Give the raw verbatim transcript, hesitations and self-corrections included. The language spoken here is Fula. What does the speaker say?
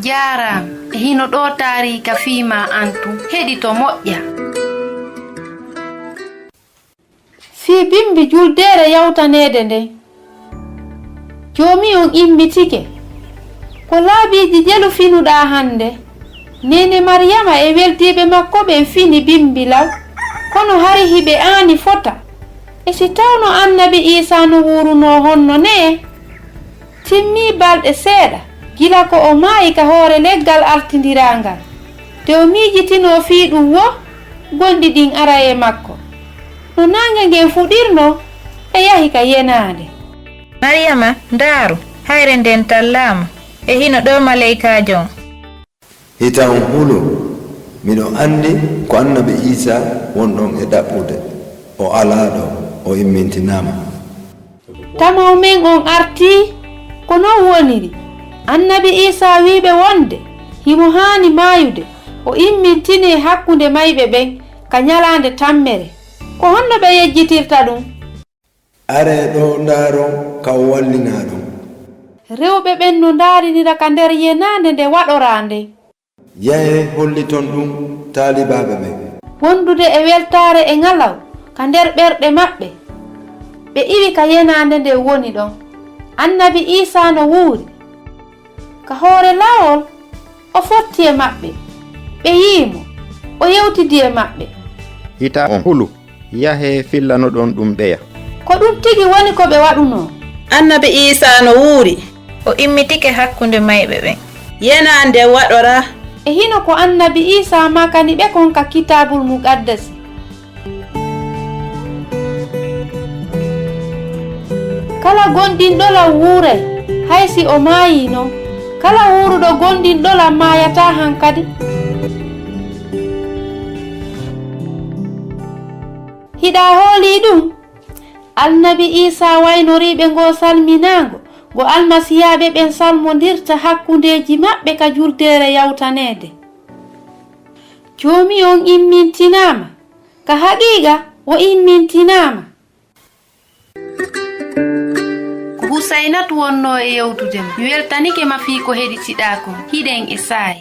Jaaraama. E hino ɗoo taariika fii maa an tun. Heɗito moƴƴa. Fii bimbi juldeere yawtaneede nden. Joomi on immitike. Ko laabiiji jelu finuɗaa hannde? Neene Mariyama e weldiiɓe makko ɓen fini bimbi law, kono hari hiɓe aani fota. E si tawno annabi Iisaa no wuurunoo honno nee? Timmii balɗe seeɗa gila ko o maayi ka hoore leggal artindiraa ngal. Nde o miijitinoo fii ɗun woo, gonɗi ɗin aray e makko. No naange ngen fuɗirnoo, ɓe yahi ka yenaande. Mariyama, ndaaru, hayre nden tallaama, e hino ɗoo maleykaajo on. Hita on hulu, miɗo anndi ko annabi Iisaa wonɗon e ɗaɓɓude, o alaa ɗoo, o immintinaama. Tamaaw men on artii, ko non woniri. Annabi Iisaa wi'i ɓe wonde himo haani maayude, o immintinee hakkunde mayɓe ɓen ka ɲalaande tammere. Ko honno ɓe yejjitirta ɗun? Aree ɗoo ndaaron ka o wallinaa ɗon. Rewɓe ɓen no ndaarinira ka nder yenaande nde waɗoraa nden. Yahee holliton ɗun taalibaaɓe ɓen. Wondude e weltaare e ŋalaw ka nder ɓerɗe maɓɓe, ɓe iwi ka yenaande nden woni ɗon. Annabi Iisaa no wuuri. Ka hoore laawol, o fotti e maɓɓe. Ɓe yi'i mo. O yewtidi e maɓɓe. Hita on hulu, yahee fillanoɗon ɗun ɓeya. Ko ɗun tigi woni ko ɓe waɗunoo. Annabi Iisaa no wuuri. O immitike hakkunde mayɓe ɓen. Yenaande nden waɗoraa. E hino ko annabi Iisaa maakani ɓe kon ka Kitaabul Muqaddasi. Kala gomɗinɗo lan wuuray, hay si o maayii non. Kala wuuruɗo gomɗinɗo lan maayataa hankadi. Hiɗa hoolii ɗun? Annabi Iisaa waynorii ɓe ngoo salminaango ngo almasiyaaɓe ɓen salmondirta hakkundeeji maɓɓe ka juldeere yawtaneede. Joomi on immintinaama. Ka haqiiqa, o immintinaama. Ko Husaynatu wonnoo e yewtude ma. Mi weltanike ma fii ko heɗitiɗaa kon. Hiɗen e saa'i.